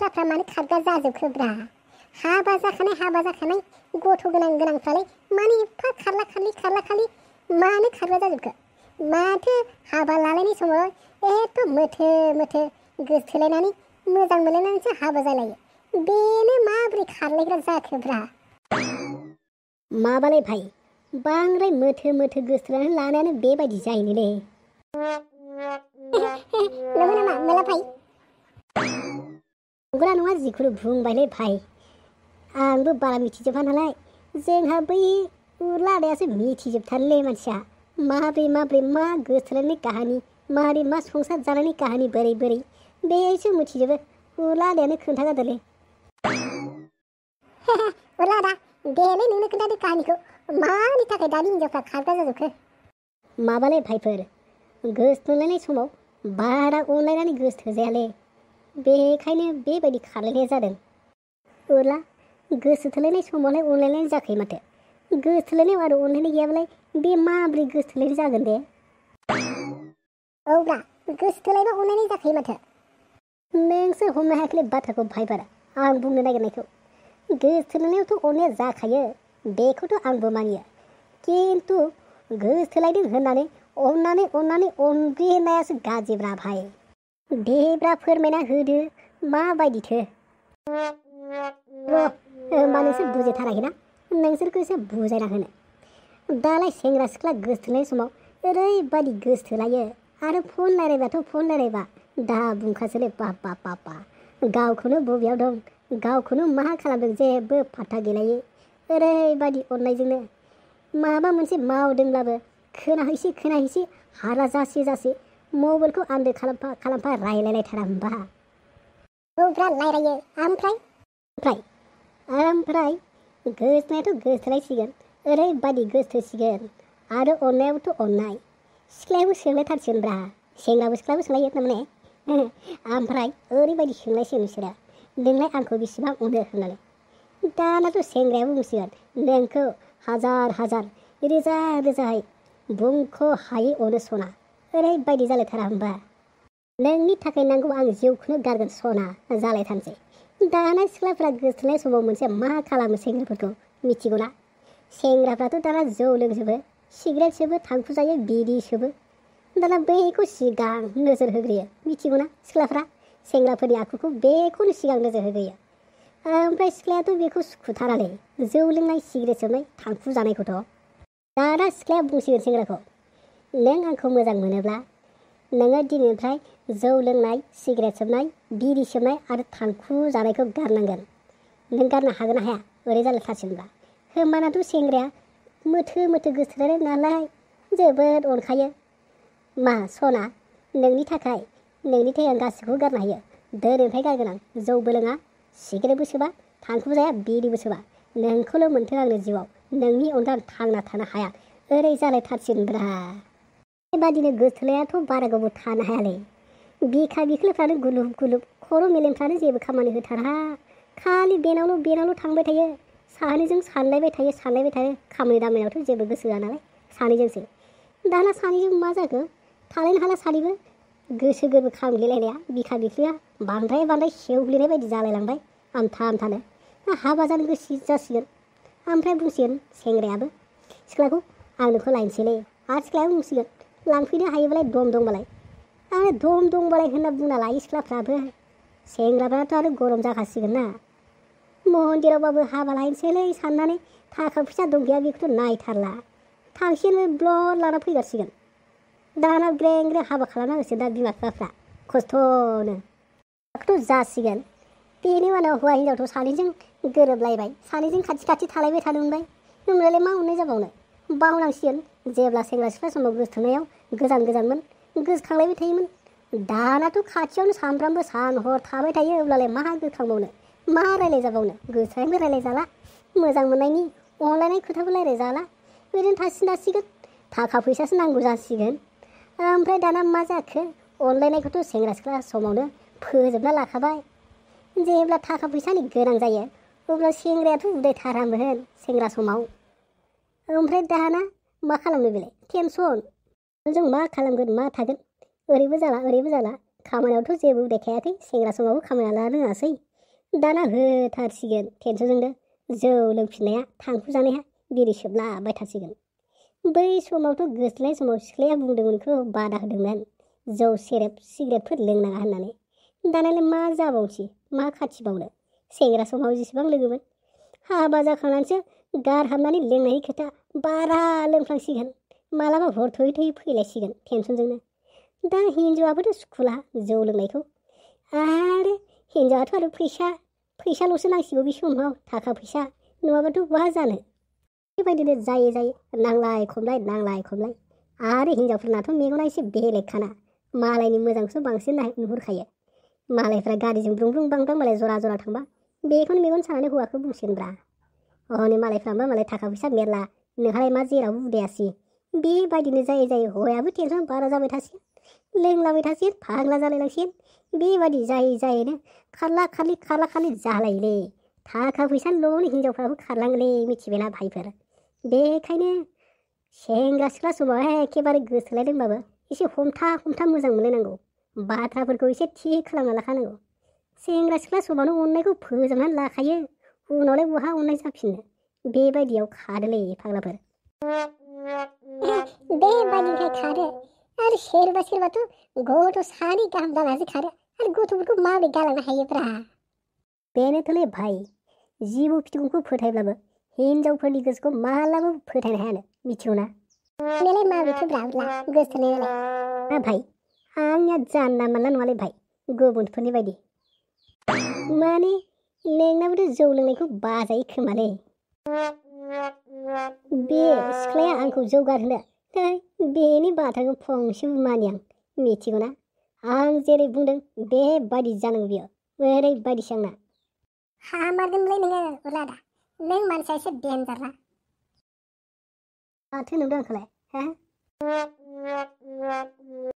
सिख्लाफ्रा मानो खारग्रा जाजोबखोब्रा? हाबा जाखानाय गथ' गोनांफ्रालाय मानो एफा खारला खारलि मानो खारग्रा जाजोबखो? माथो हाबा लालायनाय समाव एथ' मोथो गोसथोलायनानै मोजां मोनलायनानैसो हाबा जालायो। बेनो माबोरै खारलायग्रा जाखोब्रा? माबालाय भाई, बांद्राय मोथो गोसथोनानै लानायानो बेबायदि जायोलै। नंगौ नामा मेला भाई? नंगौना नङा जिखुनु बुंबायलै भाई, आंबो बारा मिथिजोबा नालाय। जोंहा बै उरलादायासो मिथिजोबथारलै मानसिया। माब्रै मा गोसथोलायनायनि काहानि, मारै मा संसार जानायनि काहानि बोरै बेसो मिथिजोबो। उरलादायानो खोन्थागारदोलै। उरलादा, देलै नोंनो खोन्थादो काहानिखौ। मानि थाखाय दानि हिनजावफ्रा खारग्रा जाजोबखो? माबालै भाइफोर, गोसथोलायनाय समाव बारा अनलायनानै गोसथोजायालै, बेखायनो बेबायदि खारलायनाया जादों। उरला, गोसोथोलायनाय समावलाय अनलायनाय जाखायो माथो। गोसथोलायनायाव आरो अनलायनाय गैयाबालाय बे माब्रै गोसथोलायनाय जागोन दे? औब्रा, गोसथोलायबा अनलायनाय जाखायो माथो। नोंसो हमनो हायाखैलै बाथ्राखौ भाइफोर, आं बुंनो नागिरनायखौ। गोसथोलायनायावथ' अननाया जाखायो, बेखौथ' आंबो मानियो। खिन्थु गोसथोलायदों होननानै अननानै अनग्लिनायासो गाज्रिब्रा भाइ। देब्रा फोरमायना होदो माबायदिथो? होमबा नोंसोर बुजिथाराखैना? नोंसोरखौसो बुजायना होनो। दालाय सेंग्रा सिख्ला गोसथोलायनाय समाव ओरैबायदि गोसथोलायो, आरो फन रायलायबा दा बुंखासोलै बाबा गावखौनो बबेयाव दं, गावखौनो मा खालामदों जेबो फात्ता गैलायै। ओरैबायदि अननायजोंनो माबा मोनसे मावदोंब्लाबो खोनाहैसै हारा जासे मबाइलखौ आन्दो खालामफा रायलायलायथारा होमबा? औब्रा रायलायो। ओमफ्राय गोसथोनायाथ' गोसथोलायसिगोन, ओरैबायदि गोसथोसिगोन, आरो अननायाबोथ' अननाय। सिख्लायाबो सोंलायथारसिगोनब्रा, सेंग्राबो सिख्लाबो सोंलायो थारमाने। ओमफ्राय ओरैबायदि सोंलायसिगोन बिसोरो, नोंलाय आंखौ बेसेबां अनो होननानै। दानाथ' सेंग्रायाबो बुंसिगोन, नोंखौ हाजार रोजायै बुंख' हायै अनो सना। ओरैबायदि जालायथारा होमबा? नोंनि थाखाय नांगौ आं जिउखौनो गारगोन सना जालायथारसै। दाना सिख्लाफ्रा गोसथोनाय समाव मोनसे मा खालामो सेंग्राफोरखौ मिथिगौना? सेंग्राफ्राथ' दाना जौ लोंजोबो, सिगारेट सोबो, थांखु जायो, बिरि सोबो। दाना बैखौ सिगां नोजोर होग्रोयो, मिथिगौना? सिख्लाफ्रा सेंग्राफोरनि आखुखौ बेखौनो सिगां नोजोर होग्रोयो। ओमफ्राय सिख्लायाथ' बेखौ सुखुथारालै, जौ लोंनाय, सिगारेट सोबनाय, थांखु जानायखौथ'। दाना सिख्लाया बुंसिगोन सेंग्राखौ, नों आंखौ मोजां मोनोब्ला नोङो दिनैनिफ्राय जौ लोंनाय, सिगारेट सोबनाय, बिरि सोबनाय आरो थांखु जानायखौ गारनांगोन। नों गारनो हागोन ना हाया? ओरै जालायथारसिगोनब्ला। होमबानाथ' सेंग्राया मोथो गोसथोलायनाय नालाय जोबोद अनखायो। मा सना, नोंनि थाखाय आं गासिखौबो गारनो हायो। दिनैनिफ्राय गारगोन आं। जौबो लोङा, सिगारेटबो सोबा, थांखुबो जाया, बिरिबो सोबा। नोंखौल' मोन्थों आंनो जिउआव, नोंनि अनगा आं थांना थानो हाया। ओरै जालायथारसिगोनब्रा। बेबादिनो गोसथोलायनायाथ' बारा गोबाव थानो हायालै। बिखा बिख्लोफ्रानो गुलुब खर' मेलेमफ्रानो जेबो खामानि होथारा। खालि बेनावल' थांबाय थायो। सानैजों सानलायबाय थायो। खामानि दामानियावथ' जेबो गोसो होआ नालाय सानैजोंसो। दाना सानैजों मा जाखो? थालायनो हाला सानैबो। गोसो गोरबो खामग्लिलायनाया, बिखा बिख्लोआ बांद्राय सेवग्लिनाय बायदि जालायलांबाय आमथानो। हाबा जानो गोसो जासिगोन। ओमफ्राय बुंसिगोन सेंग्रायाबो सिख्लाखौ, आं नोंखौ लायनोसैलै। आरो सिख्लायाबो बुंसिगोन, लांफैनो हायोबालाय दम दंबालाय। आरो दम दंबालाय होनना बुंना लायो सिख्लाफ्राबो। सेंग्राफ्राथ' आरो गरम जाखासिगोन ना। मन्दिरावबाबो हाबा लायनोसैलै साननानै थाखा फैसा दं गैया बेखौथ' नायथारला। थांसिगोन ब्लद लाना फैगासिगोन। दाना ग्रें हाबा खालामना होसिगोन दा बिमा बिफाफ्रा खस्थ'नो। बेखौथ' जासिगोन। बेनि उनाव हौवा हिनजावथ' सानैजों गोरोबलायबाय, सानैजों खाथि थालायबाय थानो मोनबाय। होमब्लालाय मा अननाय जाबावनो? बावनांसिगोन जेब्ला सेंग्रा सिख्ला समाव गोसथोनायाव गोजानमोन, गोसोखांलायबाय थायोमोन। दानाथ' खाथियावनो सानफ्रामबो सान हर थाबाय थायो। अब्लालाय मा गोखांबावनो, मा रायलायजाबावनो? गोसोनायबो रायलायजाला, मोजां मोननायनि अनलायनाय खोथाबो रायलायजाला। बिदिनो थासिगोन। थाखा फैसासो नांगौ जासिगोन। ओमफ्राय दाना मा जाखो? अनलायनायखौथ' सेंग्रा सिख्ला समावनो फोजोबना लाखाबाय। जेब्ला थाखा फैसानि गोनां जायो अब्ला सेंग्रायाथ' उदायथारामोन सेंग्रा समाव। ओमफ्राय दाना मा खालामनो बेलाय? टेनसन। जों मा खालामगोन मा थागोन, ओरैबो जाला खामानियावथ' जेबो उदायखायाखै। सेंग्रा समावबो खामानिया लानो रोङासै। दाना होथारसिगोन टेनसनजोंनो जौ लोंफिननाया थांखु जानाया बिरि सोबलाबायथारसिगोन। बै समावथ' गोसथोनाय समाव सिख्लाया बुंदोंमोनखौ बादा होदोंमोन जौ सेरेब सिगारेटफोर लोंनाङा होननानै। दानालाय मा जाबावसै मा खाथिबावनो सेंग्रा समाव जेसेबां लोङोमोन हाबा जाखांनानैसो गारहाबनानै लोंनायनि खोथा बारा लोंफ्लांसिगोन। मालाबा हर थौयै थौयै फैलायसिगोन टेनसनजोंनो। दा हिनजावाबोथ' सुखुला जौ लोंनायखौ। आरो हिनजावाथ' आरो फैसाल'सो नांसिगौ बे समाव थाखा फैसा नङाबाथ' बहा जानो। बेबायदिनो जायै जायै नांलाय खमलाय आरो हिनजावफोरनाथ' मेगना एसे बेलेगखाना मालायनि मोजांखौसो बांसिन नुहुरखायो। मालायफ्रा गारिजों ब्रुं ब्रुं बां बां मालाय जरा जरा थांबा बेखौनो मेगन सानानै हौवाखौ बुंसिगोनब्रा हनै मालायफ्राबा मालाय थाखा फैसा मेरला नोंहालाय मा जेरावबो उदायासै। बेबायदिनो जायै जायै हौवायाबो टेनसन बारा जाबाय थासिगोन लोंलाबाय थासिगोन फाग्ला जालायलांसिगोन। बेबायदि जायै जायैनो खारला खारलि जालायोलै। थाखा फैसानिल' हिनजावफ्राबो खारलाङोलै मिथिबायना भाइफोर। बेखायनो सेंग्रा सिख्ला समाव एखेबारे गोसोलायदोंबाबो एसे हमथा मोजां मोनलायनांगौ। बाथ्राफोरखौ एसे थि खालामना लाखानांगौ। सेंग्रा सिख्ला समावनो अननायखौ फोजोबनानै लाखायो उनावलाय बहा अननाय जाफिननो। बेबायदियाव खारोलै फाग्लाफोर। बेबायदिनिफ्राय खारो आरो सोरबाथ' गथ' सानै गाहाम जानासो खारो आरो गथ'फोरखौ माबोरै गालांनो हायोब्रा। बेनोथ'लै भाइ जिबौ फिथिगौखौ फोथायब्लाबो हिनजावफोरनि गोसोखौ मालाबाबो फोथायनो हायानो मिथिगौना। नोंलाय माबोरैथो ब्रा गोसोथोनायालाय भाइ आंनिया जानला मानला नङालै भाइ गुबुनफोरनि बायदि। माने नोंनाबोथ' जौ लोंनायखौ बाजायो खोमालै। बे सिख्लाया आंखौ जौगाहोनो बेनि बाथ्राखौ फंसेबो मानिया आं मिथिगौना। आं जेरै बुंदों बेबायदि जानांगौ बियो ओरैबायदिसो आंना। हामारगोनलै नोङो उलादा नों मानसिया एसे देनजारना। माथो नुदों आंखौलाय